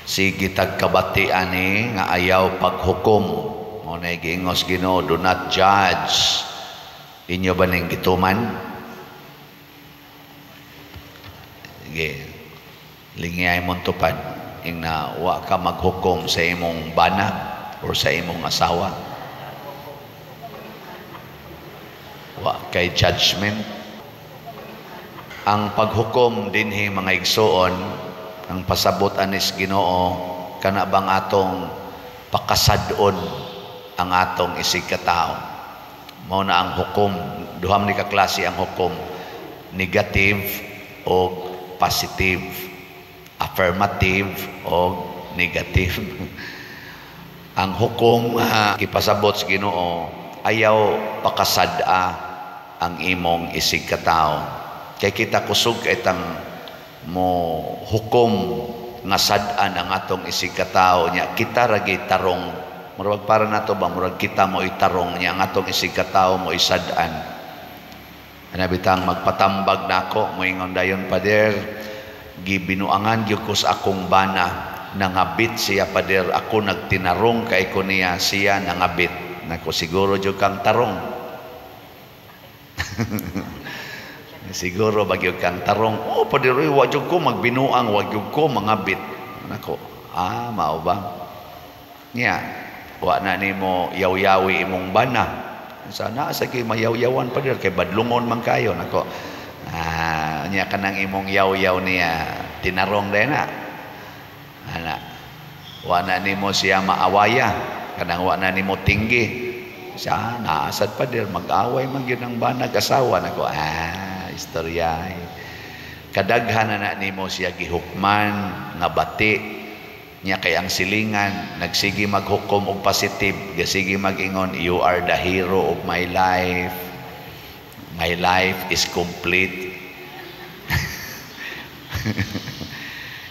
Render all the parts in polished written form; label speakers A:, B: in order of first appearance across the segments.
A: Sige tagkabati ani nga ayaw paghukom. Mao na giingos Ginoo, do not judge. Inyo ba ning gituman? Sige. Lingiyay mong tupad. Ing na wa ka maghukom sa imong bana or sa imong asawa. Wa kay judgment. Ang paghukom dinhi mga igsuon, ang pasabot anis Ginoo, kana bang atong pakasad-on ang atong isig katao. Mao na ang hukom, duha man ni ka klase ang hukom, negative o positive, affirmative o negative. Ang hukom gipasabot sa Ginoo, ayaw pakasad-a ang imong isig katao. Kay kita kusog kay tang mo hukom nga sad-an ang atong isig katao nya kita ra gi tarong. Murag para nato ba, murag kita mo itarong nya ang atong isig katao mo isad-an. Ana bitang magpatambag nako, moingon dayon, "Pader, gibinuangan gyud ko sa akong bana, nangabit siya, pader, ako nagtinarong kay ko niya, siya nangabit." Nako, siguro jud kang tarong. Siguro ba gyud kang tarong? "Oh, pader, wa jud ko magbinuang, wa jud ko mangabit." Nako, mao ba? Nya, wa na nimo yaw-yawi imong bana. Sana sa kay mayawyawan, pader, kay badlungon man kayo. Nako. Nya kanang imong yaw-yaw niya tinarong day na. Ana. Wa na nimo siya maawaya, kanang wa na nimo tinggi. Siya naasad, pader, mag-away man gyud ang banag asawa. Nako, istorya. Kadaghan na nimo siya gihukman nga bati niya kay ang silingan nagsige maghukom og positive, gasige mag-ingon, "You are the hero of my life. My life is complete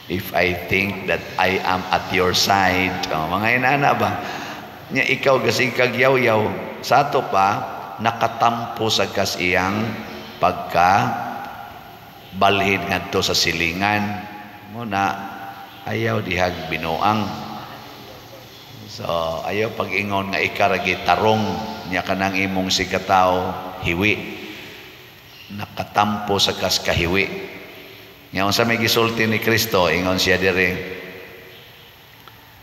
A: if I think that I am at your side." Oh, mga inana ba? Nya ikaw gasige kag yaw-yaw sa ato pa nakatampo sa kas iyang pagka balhin ngadto sa silingan mo na ayaw dihag binuang. So ayaw pag-ingon nga ika ra tarong nya kanang imong sikataw hiwi, nakatampo sa kas kahiwi. Nya unsa may gisulti ni Kristo, ingon siya diri,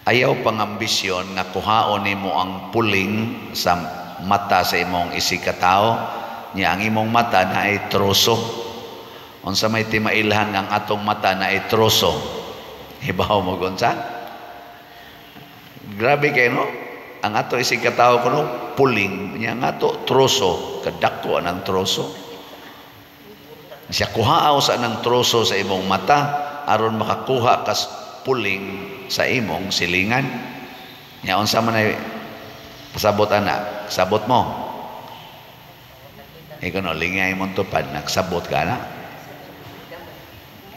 A: ayaw pangambisyon nga kuhaon nimo ang puling sa mata sa imong isigkatawo nya ang imong mata naay troso. Unsa may timailhan nga ang atong mata naay troso? Hibaw mo unsa? Grabe kay no? Ang ato isig katawo kuno puling nya ang ato troso, kadako ang troso. Siya kuhaaw sa nang troso sa imong mata aron makakuha kas puling sa imong silingan. Nya unsa man ay pasabot ana? Sabot mo. Ikaw no, lingay mong tupad, nagsabot ka na.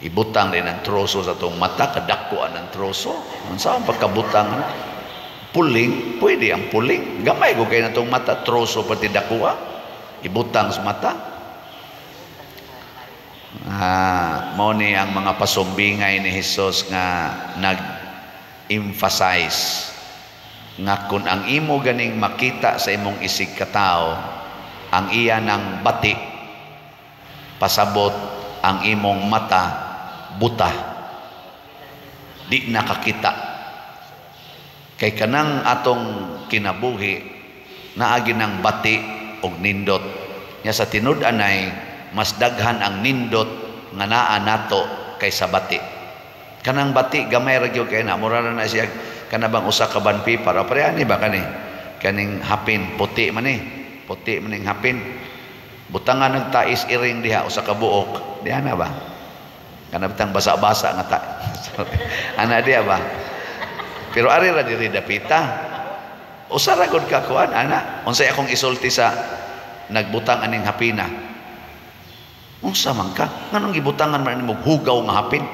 A: Ibutang din ang troso sa itong mata, kadako ang troso. Unsa ang pagkabutang na? Puling, pwede ang puling. Gamay ko kayo na itong mata, troso pati dakuha. Ibutang sa mata. Mao ni ang mga pasumbingay ni Hesus nga nag-emphasize nga kung ang imo ganing makita sa imong isig katao ang iya ng bati, pasabot ang imong mata buta, di nakakita. Kay kanang atong kinabuhi naagi ng bati og nindot. Nya sa tinud-anay mas daghan ang nindot nga naa nato kaysa bati. Kanang bati gamay ra gyud kay na, mura na na siya kana bang usa ka bond paper. O pareha ni ba kani kaning hapin, puti man ni, puti man ning hapin, butangan nagtais iring diha usa ka buok diha na ba, kana bitang basa-basa nga ta. Ana diha ba? Pero ari ra diri dapita, usa ra gud ka kuan ana. Unsay akong isulti sa nagbutang aning hapina? Unsa man ka, nganong gibutangan man nimo hugaw nga hapin?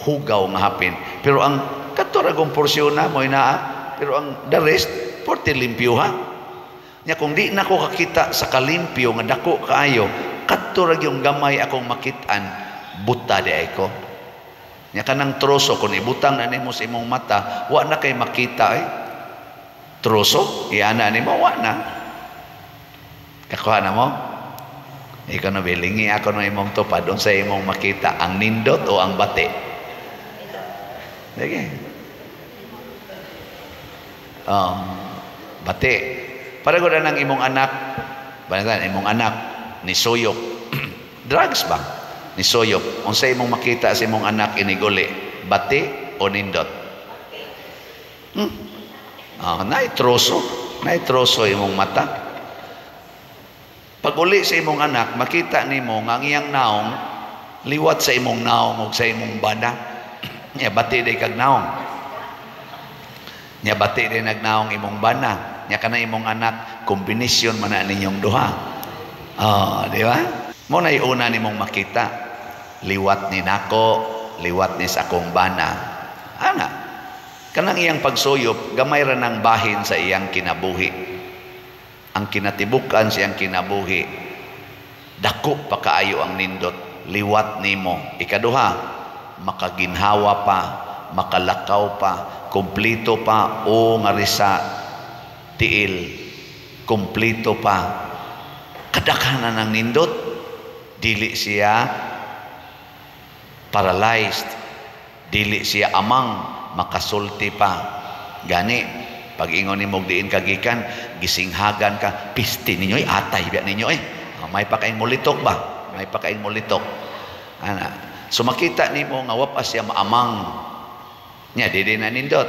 A: Hugaw nga hapin, pero ang kadto ra gong porsyon na mo inaa, pero ang the rest porte limpyo ha. Nya kung di nako kakita sa kalimpyo nga dako kaayo, kadto ra gyung gamay akong makit-an, buta di ay ko. Nya kanang troso kung ibutang na nimo sa imong mata, wa na kay makita eh. Troso, iana nimo, wa na. Kakuha na mo? Ikaw na bilingi ako ng imong tupad, unsa imong makita, ang nindot o ang bati? Sige. Oh, bati. Para ko na ng imong anak, balitan, imong anak, ni suyop. Drugs ba? Ni suyop. Unsa imong makita sa imong anak iniguli? Bati o nindot? Oh, naay troso. Naay troso imong mata. Pag uli sa imong anak, makita nimo nga ang iyang naong liwat sa imong naong ug sa imong bana. Nya bati day kag naong. Nya bati day nagnaong imong bana. Nya kana imong anak, kombinasyon man na ninyong duha. Oh, di ba? Mo na una nimong makita. Liwat ni nako, liwat ni sa akong bana. Ana. Kanang iyang pagsuyop, gamay ra ng bahin sa iyang kinabuhi. Ang kinatibukan sa iyang kinabuhi, dako pa kaayo ang nindot, liwat nimo. Ikaduha, makaginhawa pa, makalakaw pa, kumplito pa o nga sa tiil, kumplito pa. Kadaghanan ng nindot, dili siya paralyzed, dili siya amang, makasulti pa. Gani, pag ingon nimo diin kagikan, gisinghagan ka, pisti ninyo eh, atay biya ninyo eh. May pakaing mulitok ba? May pakaing mulitok. Ana, so makita nimo nga wa pa siya maamang. Nya dili na nindot.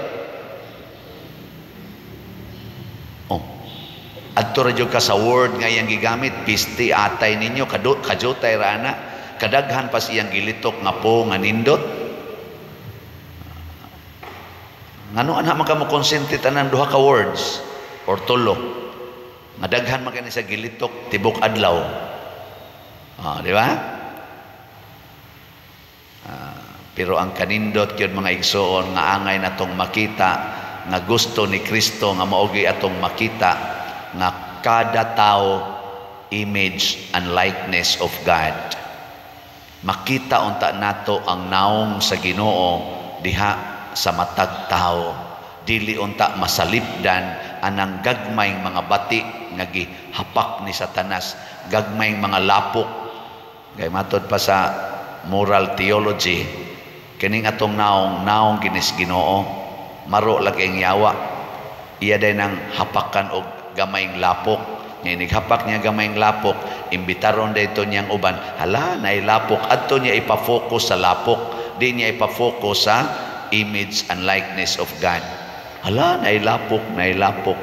A: Oh. Adto ra jud ka sa word nga iyang gigamit, pisti atay ninyo, kajutay ra ana, kadaghan pa siyang gilitok nga po nga nindot. Ngano ana man ka mo konsente tanan duha ka words or tulo. Madaghan man kani sa gilitok tibok adlaw. Ah, di ba? Pero ang kanindot gyud mga igsoon nga angay natong makita nga gusto ni Kristo nga maogi atong makita nga kada tao image and likeness of God. Makita unta nato ang naong sa Ginoo diha sa matag tao. Dili unta masalipdan anang gagmayng mga bati nga gihapak ni Satanas, gagmayng mga lapok. Kay matod pa sa moral theology, kining atong naong, naong kinis Ginoo, maro lagi ang yawa. Iya day nang hapakan og gamayng lapok. Nga inighapak niya gamayng lapok, imbitaron dayto niyang uban. Hala, naay lapok. Adto niya ipa-focus sa lapok. Di niya ipa-focus sa image and likeness of God. Hala, naay lapok, naay lapok.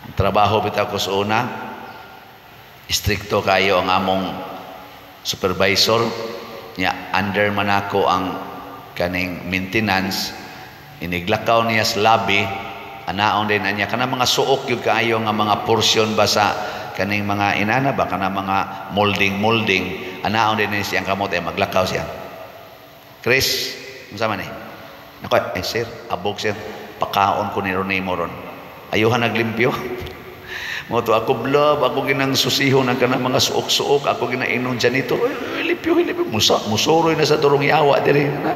A: Ang trabaho bitaw ko sa una, istrikto kayo ang among supervisor. Niya, under man ako ang kaning maintenance. Iniglakaw niya sa lobby, anaon din niya kana mga suok gyud kaayo nga mga portion ba sa kaning mga inana ba kana mga molding molding, anaon din niya siyang kamot ay maglakaw siya. Chris, unsa man ni? Nako, eh sir, abog sir, pakaon ko ni Ronimo ron. Ayuhan naglimpyo. Mo to ako blab, ako ginang susihon ang kanang mga suok-suok, ako ginainon janitor. Ay, limpyo, limpyo. Musa, musoroy na sa durong yawa diri na.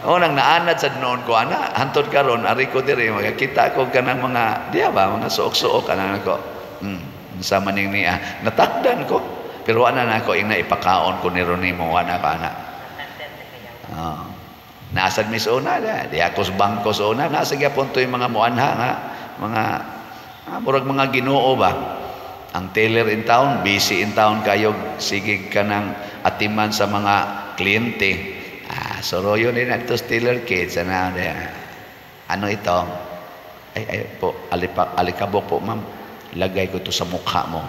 A: O nang naanad sa noon ko ana, hantod karon ari ko diri makakita ko kanang mga diya ba mga suok-suok ana nako. Unsa man ning niya, natakdan ko. Pero ana nako ingna ipakaon ko ni Ronimo ana ka ana. Oh. Nasad mi sa una da, di ako sa bangko sa una, nasa gyapon to'y mga muanha nga mga murag mga Ginoo ba. Ang teller in town, busy in town kayo, sige ka ng atiman sa mga kliyente. Soroyo din ato teller kids. Ano, ano ito? Ay, ay po, alikabok po, ma'am. Lagay ko ito sa mukha mo.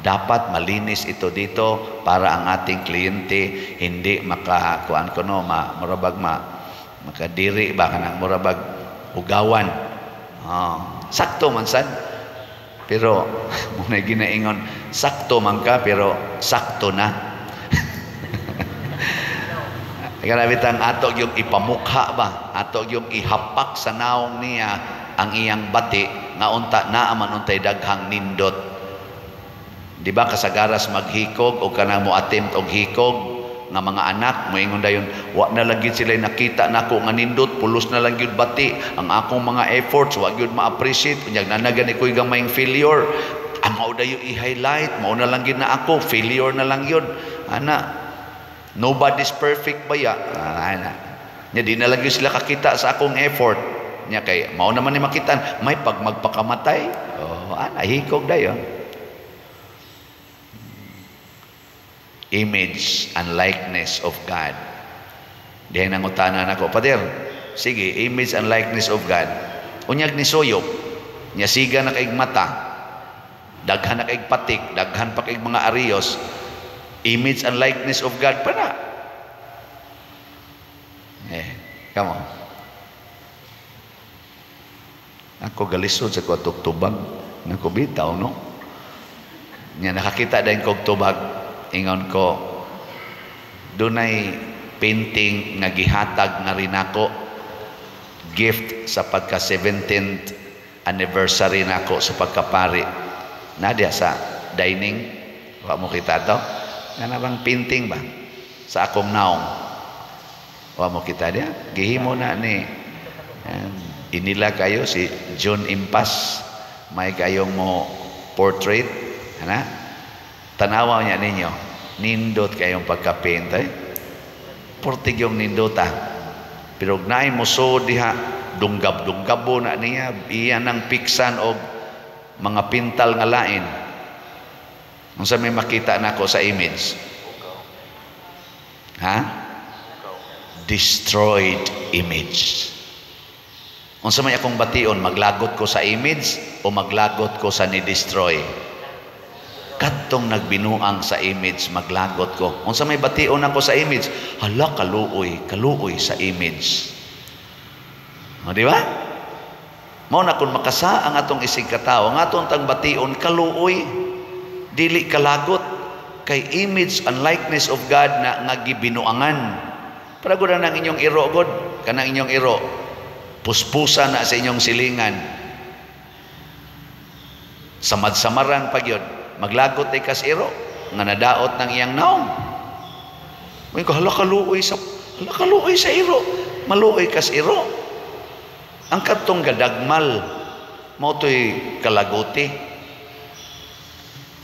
A: Dapat malinis ito dito para ang ating kliyente hindi makakuan ko no, murabag makadiri ba kanang murabag ugawan. Oh, sakto man sad. Pero muna ginaingon, sakto man ka pero sakto na. Grabe tang ato yung ipamukha ba, ato yung ihapak sa naong niya ang iyang bati nga unta naa man untay daghang nindot. Di ba kasagaras maghikog o kanang mo attempt og hikog Nga mga anak moingon dayon, "Wa na lang gyud sila nakita nako nga nindot, pulos na lang gyud bati ang akong mga efforts, wa gyud ma-appreciate. Unyag naa gani ko'y gamayng failure, ang mao dayo i-highlight, mao na lang gyud na ako failure na lang yun." Ana, nobody's perfect baya. Ana nya, di na lang gyud sila kakita sa akong effort nya, kay mao naman ni makitan may pag magpakamatay. Oh, ana, hikog dayon. Image and likeness of God. Dihay nangutana nako, "Pader, sige, image and likeness of God. Unyag ni suyop, nya siga na kaig mata, daghan na kaig patik, daghan pa kaig mga ariyos, image and likeness of God pa na?" Eh, come on. Ako galisod sa ko tubag, nako bitaw, no? Nya nakakita din kog tubag, ingon ko, dunay painting nga gihatag nga rin ako gift sa pagka 17th anniversary nako sa pagkapari. Nadia sa dining, wa mo kita to? Kana bang painting ba? Sa akong naong. Wa mo kita dia? Gihimo na ni inila kayo si John Impas. May kayong mo portrait. Ana? Tanawa niya ninyo. Nindot kayong pagka-paint. Eh? Portig yung nindota. Pero naay mo so diha, dunggab-dunggabo na niya, iya nang piksan og mga pintal nga lain. Unsa may makita nako sa image? Ha? Destroyed image. Unsa may akong bation, maglagot ko sa image o maglagot ko sa ni-destroy? Kadtong nagbinuang sa image, maglagot ko. Unsa may bation ako sa image? Hala, kaluoy, kaluoy sa image. O, di ba? Mao na kung makasa ang atong isig katao, ang atong tang bation, kaluoy, dili kalagot, kay image and likeness of God na nga gibinuangan. Para gud nang inyong iro god, kanang inyong iro, puspusa na sa inyong silingan. Samad-samaran pa gyud, maglagot ay kas iro nga nadaot ng iyang naong. May ko, hala kaluoy sa iro, maluoy kas iro. Ang kadtong gadagmal mao to'y kalaguti.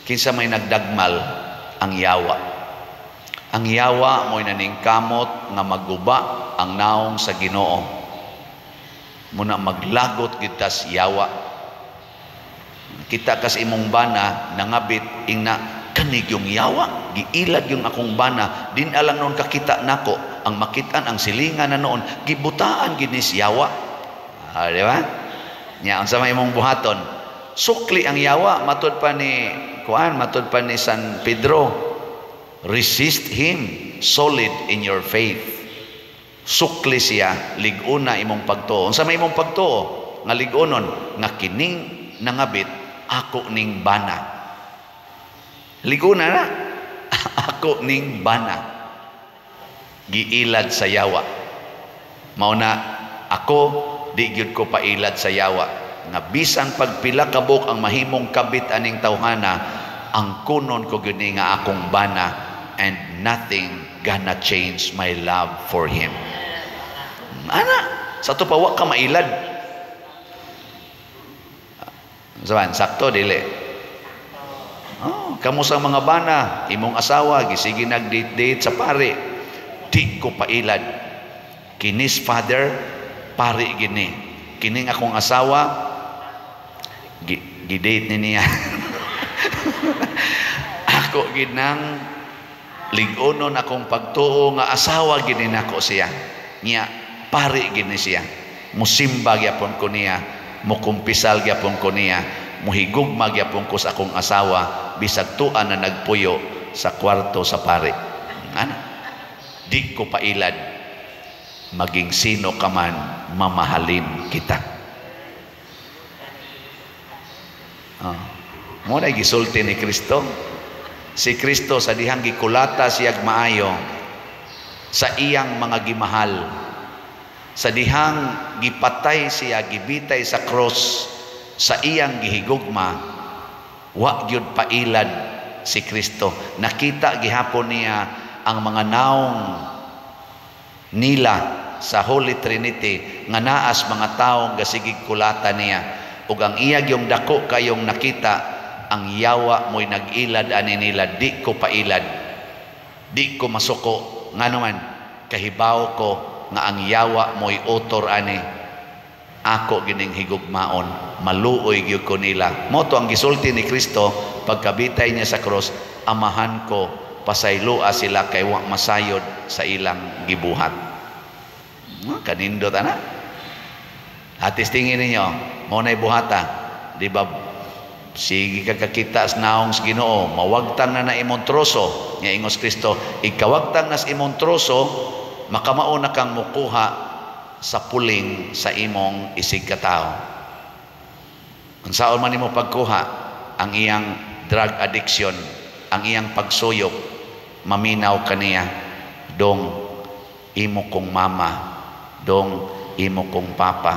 A: Kinsa may nagdagmal? Ang yawa. Ang yawa mo'y naningkamot nga maguba ang naong sa Ginoo. Muna maglagot kita sa yawa. Kita kas imong bana nangabit, ingna kanig yung yawa, giilad yung akong bana, din alang noon kakita nako, ang makitan ang silingan na noon, gibutaan ginis yawa. Ah, di ba? Nya unsa may imong buhaton? Sukli ang yawa, matud pa ni kuan, matud pa ni San Pedro, resist him, solid in your faith. Sukli siya, lig-una imong pagtuo. Unsa may imong pagtuo? Nga lig-unon, nga kining nangabit, ako ning bana. Lig-una na, ako ning bana. Giilad sa yawa. Mao na, ako, di gyud ko pailad sa yawa. Nga bisan pagpila kabuk ang mahimong kabit aning tawhana, ang kunon ko gyud ni nga akong bana, and nothing gonna change my love for him. Ana, sa to pa wa ka mailad. Saban, sakto dili. Oh, kamo sa mga bana, imong asawa gisige nag-date-date sa pare. Di ko pailad. Kinis father, pare gini. Kining akong asawa gi-date ni niya. Ako gid nang lig-onon akong pagtuo nga asawa gini nako siya. Niya pare gini siya. Musimba gyapon ko niya, mukumpisal gyapon ko niya, muhigugma gyapon ko sa akong asawa bisag tuan na nagpuyo sa kwarto sa pare. Ana, di ko pailad. Maging sino ka man, mamahalin kita. Oh. Mo na gisulti ni Kristo. Si Kristo sa dihang gikulata siyag maayo sa iyang mga gimahal. Sa dihang gipatay siya, gibitay sa cross, sa iyang gihigugma, wa gyud pailad si Kristo. Nakita gihapon niya ang mga naong nila sa Holy Trinity nga naas mga taong gasigig kulata niya, ug ang iya yung dako kayong nakita, ang yawa mo'y nag-ilad ani nila, di ko pailad, di ko masuko. Ngano man, kahibaw ko nga ang yawa mo'y utor ani ako, gining higugmaon, maluoy gyud ko nila. Mo to ang gisulti ni Kristo pagkabitay niya sa cross, "Amahan ko, pasayloa sila kay wa masayod sa ilang gibuhat." Kanindot ana. Atis tingin ninyo, mo na'y buhata, di ba? Sige ka kakita sa naong sa Ginoo, mawagtang na na imong troso. Nga ingos Kristo, ikawagtang na sa imong troso, makamao na kang mukuha sa puling sa imong isig katao. Unsaon man nimo pagkuha ang iyang drug addiction, ang iyang pagsuyop, maminaw kaniya, "Dong, imo kong mama, dong, imo kong papa,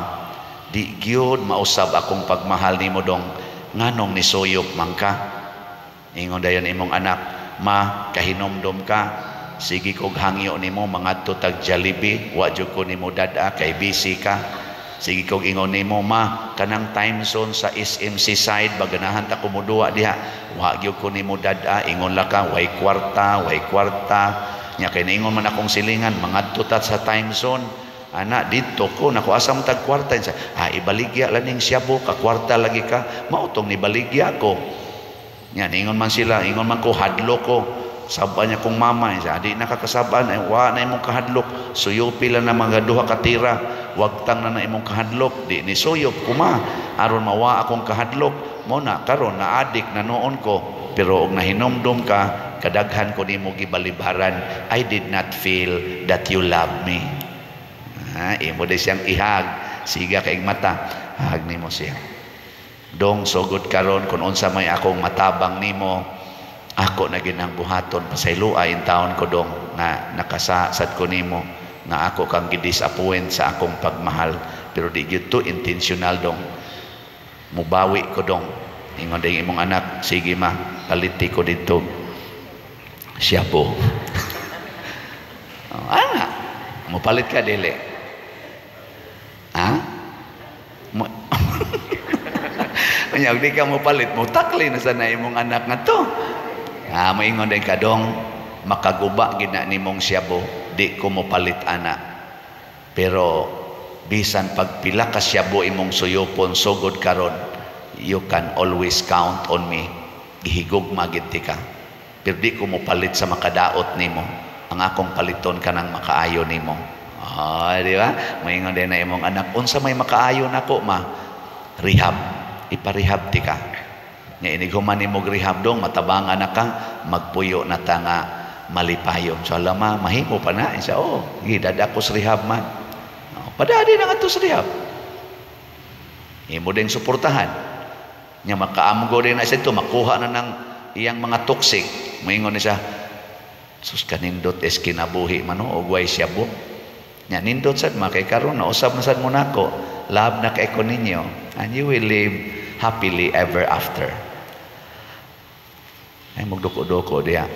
A: di gyud mausab akong pagmahal nimo, dong. Nganong nisuyop man ka?" Ingon dayon imong anak, "Ma, kahinomdom ka, sige kog hangyo nimo mangadto tag Jollibee, wa jud ko nimo dad-a kay busy ka. Sige kog ingon nimo, ma, kanang time zone sa SMC side, baganahan ta kumuduwa diha, wa gyud ko nimo dad-a, ingon la ka, way kwarta, way kwarta." Nya kay niingon man akong silingan, mangadto ta sa time zone ana, didto ko nako, asa man tag kwarta? Ah, ibaligya lang ning syabo, ka kwarta lagi ka. Mao tong nibaligya ko. Nya niingon man sila, ingon man ko, hadlo ko. Saba niya kong mama, siya, di nakakasaban, ay, wa na imong kahadlok. Suyupi lang na mga duha ka tira, wagtang na na imong kahadlok. Di ni suyop kuma, aron mawa akong kahadlok. Mo na, karon na adik na noon ko. Pero og nahinomdom ka, kadaghan ko nimo gibalibaran, I did not feel that you love me. Ha, imo di siyang ihag, siga kay mata, hag nimo siya. "Dong, sugod karon, kung unsa may akong matabang nimo, ako na ginang buhaton. Pasayloa in taon ko, dong, nga nakasasad ko nimo, nga ako kang gidisappoint sa akong pagmahal, pero di gyud to intentional, dong. Mubawi ko, dong." Ingon din imong anak, "Sige ma, paliti ko dito siya po." Oh, ana, mupalit ka dili? Ha? Mo Unya, di ka mo palit, mo takli na sana imong anak nga to. Ah, moingon din ka, "Dong, makaguba gid na nimong siyabo, di ko mo palit ana. Pero bisan pagpila ka siyabo imong suyopon, sugod karon, you can always count on me. Gihigugma gid ka. Pero di ko mo palit sa makadaot nimo. Ang akong paliton kanang makaayo nimo." Ah, di ba? Moingon din na imong anak, "Unsa may makaayo nako, ma?" "Rehab. Iparehab ti ka. Nga inig human nimo rehab, dong, matabangan na ka, magpuyo na ta nga malipayon." So alam ma, mahimo pa na. Isa, oh, gidada ko sa rehab man. Oh, padadi na nga to sa rehab. Imo din suportahan. Nya makaamgo din na siya ito, makuha na ng iyang mga toxic. Moingon ni siya, "Sus, kanindot is kinabuhi man og way siyabo." Nya nindot sad ma kay karon na usab na sad mo nako. Love na kay ko ninyo and you will live happily ever after. Ay, magduko-duko diya.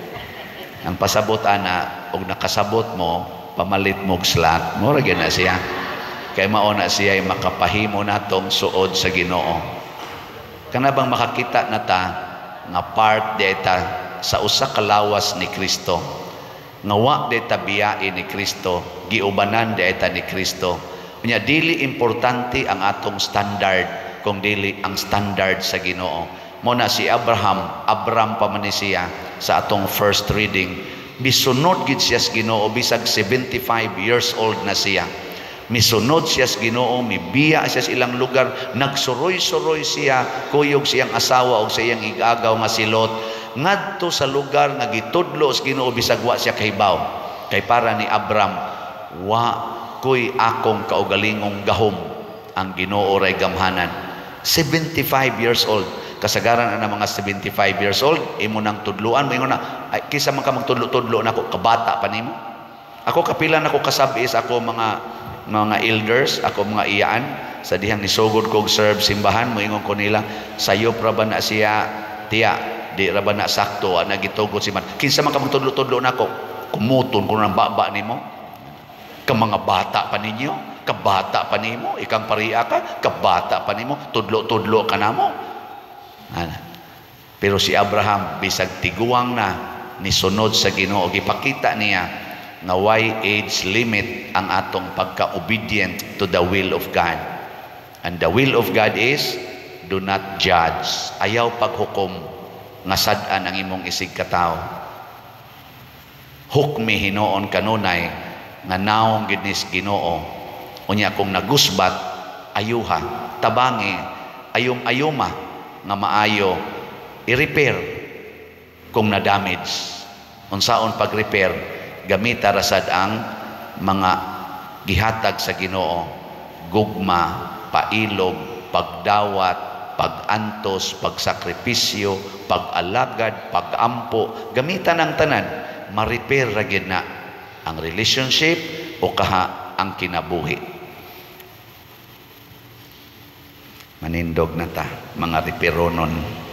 A: Ang pasabot ana, og nakasabot mo, pamalit mo og slot, mo ra gyud na siya. Kay mao na siya ay makapahimo natong suod sa Ginoo. Kana bang makakita na ta nga part di ta sa usa ka lawas ni Kristo. Nga wa di ta biyae ni Kristo, giubanan di ta ni Kristo. Unya dili importante ang atong standard kung dili ang standard sa Ginoo. Mo na si Abraham, Abram pa man ni siya sa atong first reading. Misunod gid siya sa Ginoo bisag 75 years old na siya. Misunod siya sa Ginoo, mibiya siya sa ilang lugar, nagsuroy-suroy siya, kuyog siyang asawa og sa iyang igagaw nga si Lot, ngadto sa lugar nga gitudlo sa Ginoo bisag wa siya kahibaw. Kay para ni Abram, wa ko'y akong kaugalingong gahom, ang Ginoo ray gamhanan. 75 years old. Kasagaran na mga 75 years old, imo nang tudluan, moingon na, "Ay, kisa man ka magtudlo-tudlo nako, kabata pa nimo." Ako kapila nako kasabi sa ako mga elders, ako mga iyaan, sa dihang nisugod kog serve simbahan, moingon ko nila, "Sayop ra ba na siya, tiya, di ra ba na sakto, ana gitugot si man. Kinsa man ka magtudlo-tudlo nako, Kumuton ko ng baba nimo. Ka mga bata pa ninyo, kabata pa nimo, ikang pariya ka, kabata pa nimo, tudlo-tudlo ka namo. Ana. Pero si Abraham, bisag tiguang na, nisunod sa Ginoo, gipakita niya nga why age limit ang atong pagka-obedient to the will of God. And the will of God is do not judge. Ayaw paghukom nga sad-an ang imong isig katawo. Hukmi hinuon kanunay nga naong gid nis Ginoo. Unya kung nagusbat, ayuha, tabangi, ayum-ayuma nga maayo, i-repair kung na-damage. Unsaon pag-repair? Gamita rasad ang mga gihatag sa Ginoo: gugma, pailob, pagdawat, pagantos, pagsakripisyo, pag-alagad, pagampo. Gamitan ang tanan, ma-repair ra gyud na ang relationship o kaha ang kinabuhi. Manindog na ta, mga reperonon.